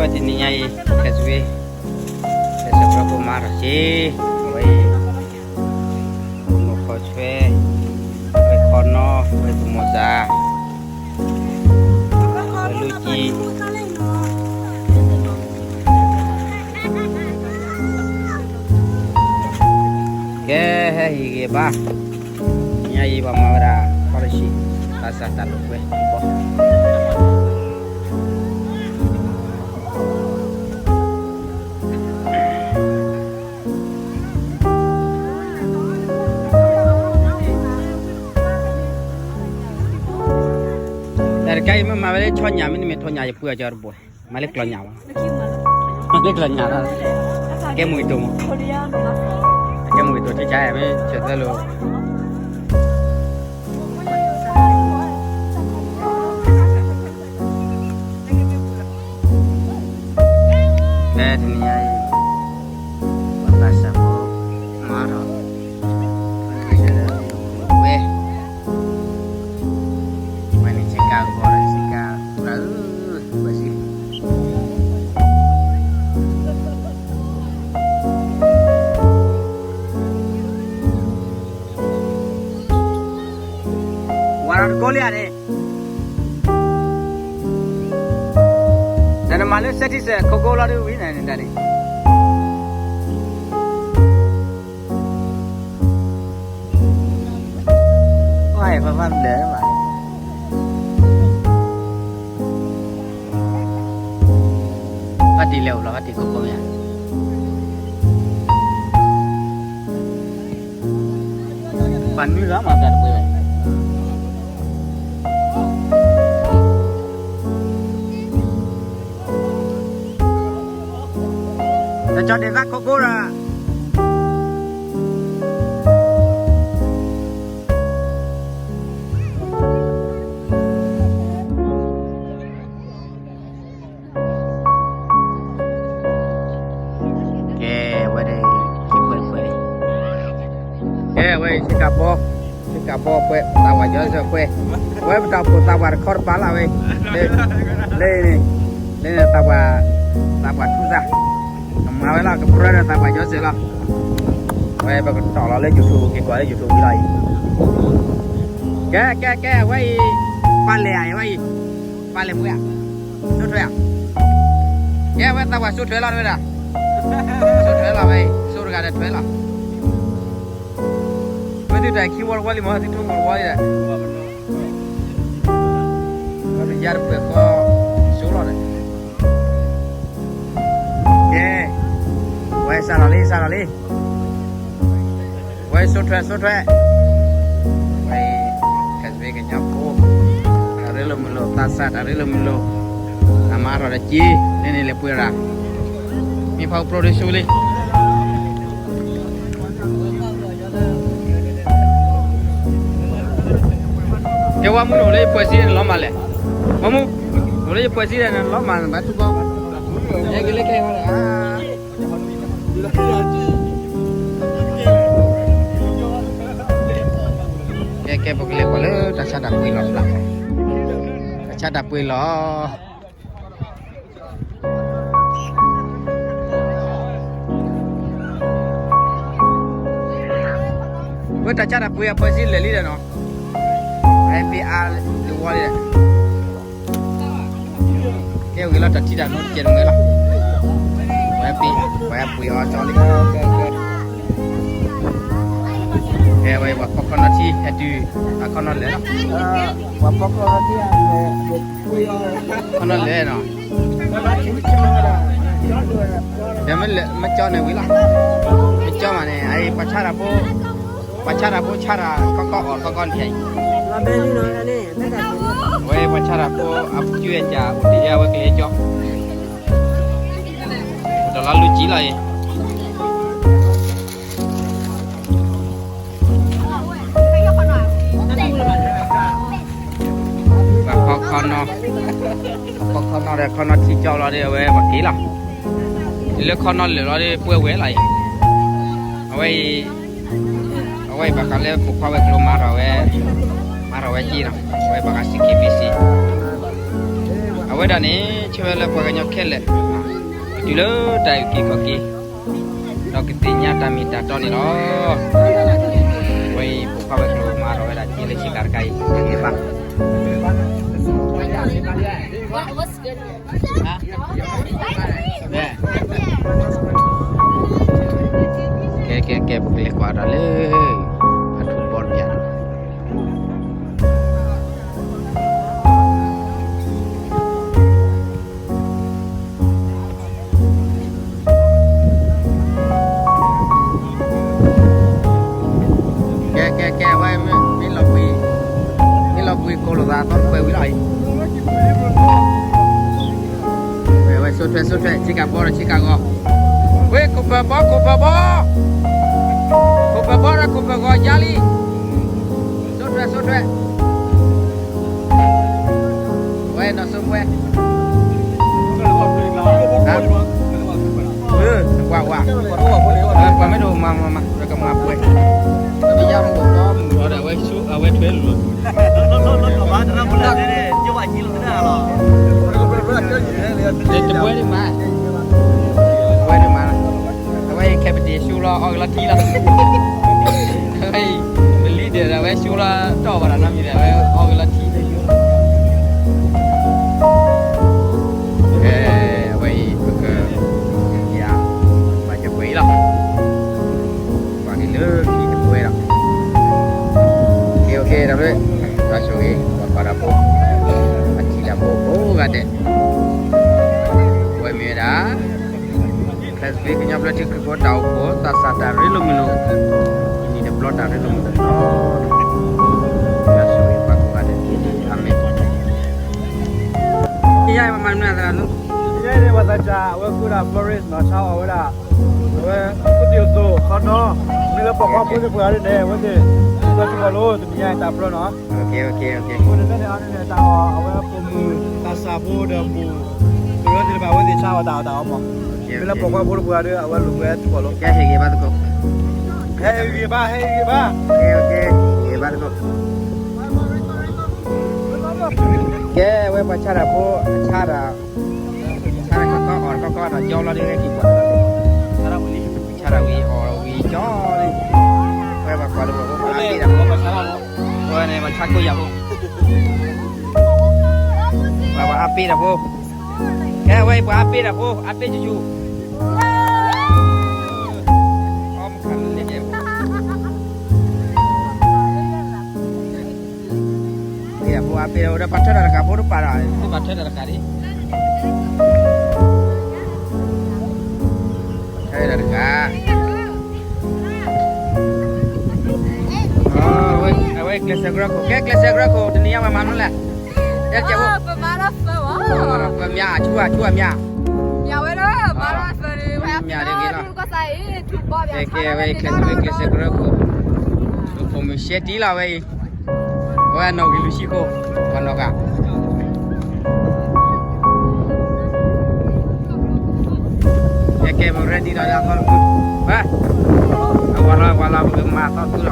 တနံၤညါအံၤ ခဲစဝ့ ခဲစဝ့ဖိမၤထီၣ်စ့ အဝဲအံၤ ပိာ်မုၣ်ခီဆွဲ ဝဲခီနီ ဝဲကမိၢ်စၤ ဝဲလူကံ ကဲ ဟဲဟံၣ်ဂ့ၤဘၣ် ညါအံၤပှၤမၤဝဲဒၣ် ခီတဆံး ဘၣ်ဆၣ်တၢ်လိာ်ကွဲဘီ တၢ်တခါအံၤမ့ၢ်မၤဝဲလၢဆီညၣ် မ့တမ့ၢ်ထိညၣ် ယပှ့ၤအီၤကၢတဘိ မၤလၢကျီၢ်ညၣ်ဘၣ် မၤလၢကျီၢ်ညၣ်လီၤ ကဲမုၢ်ကတိၤမး ကဲမုၢ်ကတိၤ တၢ်ခါအံၤမ့ၢ်ဆဲးသၢလိာ် ဖဲတနံၤညါအံၤ ပှၤသးစၢ်ဖိ မၤထီၣ် ဝဲ ဝဲန့ၣ်ဆ့ကၤဂီၤဒီးဆ့ကၤ ပှၤဧၢ ပှၤစံး ဝၤဒီးတကိးလံဧါန့ၣ် ဒီးနမၤလၢစဲထံစဲး ခိၣ်ကိလီၤဒုဝံၤန့ၣ် နတၢ်န့ၣ် ပှၤတံၢ်လဲၤအိၣ်လီၤ ပှၤတံၢ်ခိၣ်ကိမ့ၢ်ဧါ ပှၤနွံဂၤမၤတၢ်တပှ့ၤဘၣ် တကီၤဒ့ၣ်သၣ်ခိၣ်ကိဒီး ကဲ ဝဲဒၣ် ကဲ ဝဲအံၤ ဆ့ကၤဘီ ဆ့ကၤဘီပှဲၤ သးပှၢ်ကၠီစၢၤပှဲၤ အဝဲပတၢ်အိၣ်ဖှိၣ်သးပှၢ်တခီတပၤလၢ်ဝဲ လၢန့ၣ် လၢန့ၣ် သးပှၢ် သးပှၢ်ထူသး ကမၤဝဲလီၤ ကပြၢဒီးသးပှၢ်ကၠီစၢၤလီၤ ဝဲပကတီၢ်လီၤလၢ YouTube က့ၤကွၢ်လၢ YouTube ဝံၤလီၤအံၤ ကဲ ကဲ ကဲ အဝဲအံၤ ပၢ်လဲၣ်ဧါ အဝဲအံၤ ပၢ်လဲၣ်ပှဲၤဧါ စိထွဲဧါ ကဲ အဝဲသးပှၢ်စိထွဲလီၤတဝဲဒၣ် စိထွဲလီၤဝဲအံၤ စိတဂၤဒီးထွဲလီၤ ဝဲသုတၢ်ခံဝီတဝီလံမ့ၢ် သုထိမိၢ်တဝီလံဒီး ဝဲပယါတပှဲၤဃီ စိလီၤဒီး ကဲ ဝဲစးထီၣ်လံ စးထီၣ်လံ ဝဲစိထွဲ စိထွဲ ဝဲအံၤ ခဲစဝ့ကညီဖိ တၢ်ရ့လိာ်မုာ်လိာ် သးစၢ်တၢ်ရ့လိာ်မုာ်လိာ် အမၤထီၣ်ဒီးက့ န့ၣ်န့ၣ်လဲၤပှ့ၤရၣ် မ့ၢ်ဖးပျိဒိၣ်ဆူလံ ကဲဝဲမုၢ်အိၣ်လၢယပှဲၤစံန့ၣ်လီၤမၢ်လဲၣ် မ့ၢ်မုၢ် အိၣ်လၢယပှဲၤစံန့ၣ်လီၤမၢ် နဘၣ်ထူဘီ ယကလဲၤခဲဂီၤလီၤ ကဲ ကဲ ပကလဲၤကွၢ်လၢ တၢ်ဆါတၢ်ပှ့ၤလီၤဖျါ တၢ်ဆါတၢ်ပှ့ၤလီၤ ဝဲတၢ်ဆါတၢ်ပှ့ၤအပှဲၤစံလဲၤလံဒီးနီၤ ဟဲပ့ၤအါလၢဝီလံဒီး ကဲဝံၤလီၤ တၢ်ထံတၢ်နိတကဲးတမှဲလီၤ ဝဲပ့ၤ ဝဲပှ့ၤအီၤကၠီလံ ကဲဝဲပှၤဖီခီနီထံ ဟဲတုၤ ပှၤခီနီလဲၣ်လီၤ ပှၤဖီခီနီထံ ခီနီလဲၣ်နီၤ ဒီးမ့ၢ်လဲၣ် မ့ၢ်ကၠီန့ၣ်ဝံၤလီၤ မ့ၢ်ကၠီမးန့ၣ် အအံၤ ပှၤဆါတၢ်ဖိ ပှၤဆါတၢ်ဖိဆါတၢ်ကီကီအီၣ်ကီကီန့ၣ် ဝဲပှၤဆါတၢ်ဖိ အဖုကၠူအဲၣ်ကၠၢ် အိၣ်တ့ၢ်အဝဲကလဲၤကၠီ ဒီးလီၤလူၤကံလီၤအံၤ ပှၤဖီခီနီ ပှၤဖီခီနီဒီးခီနီထံကၠီလီၤဒီး အဝဲပှၤက့ၤလီၤ လၢခီနီလၢာ်လီၤဒီး ပှဲၤဝဲလီၤအံၤ အဝဲအံၤ အဝဲအံၤဘၣ်ဃးလၢပိာ်ခွါဝဲၤကျိၤမၤထီၣ်ဝဲ မၤထီၣ်ဝဲက့ၤနီၤ အဝဲဘၣ်ဃး စီ က့ ဘီ စံး အဝဲဒၣ်န့ၣ် ဆၢဝဲလၢပှၤကညီခဲလၢာ် ကတုၤလၢတၢ်အုၣ်က့ၤခီၣ်က့ၤ ဒီးကသ့ၣ်ညါတၢ်မ့ၢ်တၢ်တီန့ၣ်လီၤ. အဝဲအံၤ ပိာ်ခွါဝဲၤကျိၤမၤထီၣ်ဝဲဒၣ် က့လၢဆ့ကၤတခါအံၤ က့ၤဘၣ် ကဲ ကဲ ကဲ ပကလဲၤကွၢ်ဒီးလၢ အထူၣ်ဘီတဘ့ၣ် ကဲ ကဲ ကဲ ဝဲ မ့ၢ်လီၤကွံာ် မ့ၢ်လီၤကွံာ်ကိးလိာ်သးသီတခွဲးဝံၤလီၤအံၤ ဝဲ ဝဲ ဆိထွဲ ဆိထွဲ ဆ့ကၤဘီဒီးဆ့ကၤဂီၤ ဝဲ ခိၣ်ဖၢၣ်ဘီ ခိၣ်ဖၢၣ်ဘီ ခိၣ်ဖၢၣ်ဘီဒီးခိၣ်ဖၢၣ်ဂီၤယါလံ ဆိထွဲ ဆိထွဲ ဝဲ နီၢ်စိပှဲၤ ဝါ ဝါ ပှၤမ့ၢ်တအိၣ်မၤမၤမၤ ပကမၤပှဲၤ ပယါမ့ၢ်အိၣ်ဒီး အဝဲဆူ အဝဲထွဲလိၤလိၤ တပှဲၤဒံးမး တပှဲၤဒံးမး အဝဲအံၤ ခဲပတံၢ်ဆူလီၤ အီၣ်က့ၤလီၤထံလီၤ အဝဲအံၤ ပလံၤဒဲးဒီး အဝဲဆူလီၤတီၢ်ဘၣ်ဒီးနီတမံၤဒီး အဝဲအီၣ်က့ၤလီၤထံ အဝဲအံၤ ပက ယၤ ပှၤကပှဲၤအံၤလီၤ ပှၤက့ၤလၢခံတပှဲၤဒီး ကဲ တၢ်ဘျုး ပှၤဆိၣ်ဂ့ၤ ပှၤကွၢ်တၢ်ဖိ ပှၤထံၣ်တၢ်ဖိကိးဂၤဒဲး အဝဲမ့ၢ်ဝဲဒၣ် Pacific ကညီဘျၢထံခရံာ်ဖိတၢ်အိၣ်ဖှိၣ် သးစၢ်တၢ်ရ့လိာ်မုာ်လိာ် တနံၤတဘျီတၢ်ရ့လိာ်မုာ်လိာ်လီၤ ပှၤဆိၣ်ဂ့ၤပှၤကိးဂၤဒဲး အၤမ့ၣ် ယဲ ပမၤနၢၤသရၣ်နူ ယဲန့ၣ် ပှၤသးစၢ် အဝဲဃုဒၣ် Florence နီၤ ဆါအီၣ်ဝဲဒၣ် အဝဲ ကသ့ၣ်အသိး ခီနီ မ့ၢ်လၢပိာ်ခွါဖိသ့ၣ်ပှၤဒ်န့ၣ် အဝဲသ့ၣ် လၢထူၣ်ပီၢ်လိ တနံၤညါတၢ်ပျီနီၤ အဝဲန့ၣ်န့ၣ် တၢ်အီၣ် အဝဲပိာ်မုၣ် သးစၢ်ဖိဒီးပိာ် ပယီၤသ့ၣ်တဖၣ် အဝဲသ့ၣ်ဆါအီၣ်တၢ်အီၣ်တၢ်အီမး မ့ၢ်လၢပိာ်ခွါဖိတပှၤဒီး အဝဲလူၤဝဲထူၣ်ပီၢ်လိ ကဲဟ့ၣ်ဂ့ၤဘၣ်သကိး ဟဲဂ့ၤဘၣ် ဟဲဂ့ၤဘၣ် ကဲ ဟ့ၣ်ဂ့ၤဘၣ်သကိး ကဲ အဝဲပှၤဆါတၢ်ဖိ အဆါတၢ် ဆါတၢ်ကီကီ အီၣ်တၢ်ကီကီဒီး ကၠီလီၤဒ်ဝဲက့ၤပှၤ ဆါတၢ်ဝံၤ အီၣ်ဝံၤကၢလံ အဝဲပှၤကွၢ်တၢ်ဖိ ပှၤအါပ့ၢ်တၢ်ဖိ အဝဲန့ၣ် ပှၤဆါကိးယၤဖိ ပှၤအါပ့ၢ်တၢ်ဖိ ကဲ အဝဲအံၤ ပှၤအါပ့ၢ်တၢ်ဖိ အါပ့ၢ်ဆူၣ်ဆူၣ် အီၣ်မုၢ်ခါလၢလဲၣ် ဖိအါပ့ၢ်ဒီး ပှၤထၢတၢ်တဃာ်ဖိတပာ်ဒီး ပှၤထၢတၢ်တဃာ်ဒ် ထၢတၢ်တဃာ် အဝဲကျဲးစၢးကရၢခိၣ် ကဲကျဲးစၢးကရၢခိၣ် တနံၤညါပှၤမၤမနုၤလဲၣ် တဲကဲဖိ မၤမၤမၢ် ဆူၣ်ဆူၣ်မၢ် မၢ်ဒ်ဂ့ၤလီၤ ကဲ ကဲ ဝဲအံၤ ကျဲးစၢးကရၢခိၣ် ဖိမုၣ်ရှဲတံၢ်လီၤဝဲအံၤ အဝဲနီၣ်ဂံၢ်လွံၢ်ဆံဃိ ပှၤနီၢ်ဂၤ ကဲ ကဲ ပ ready ဒီးလၢအသီတဖု ဝဲ အဝဲလီၤ အဝဲလီၤ ပကမၤအသီတဖုလီၤ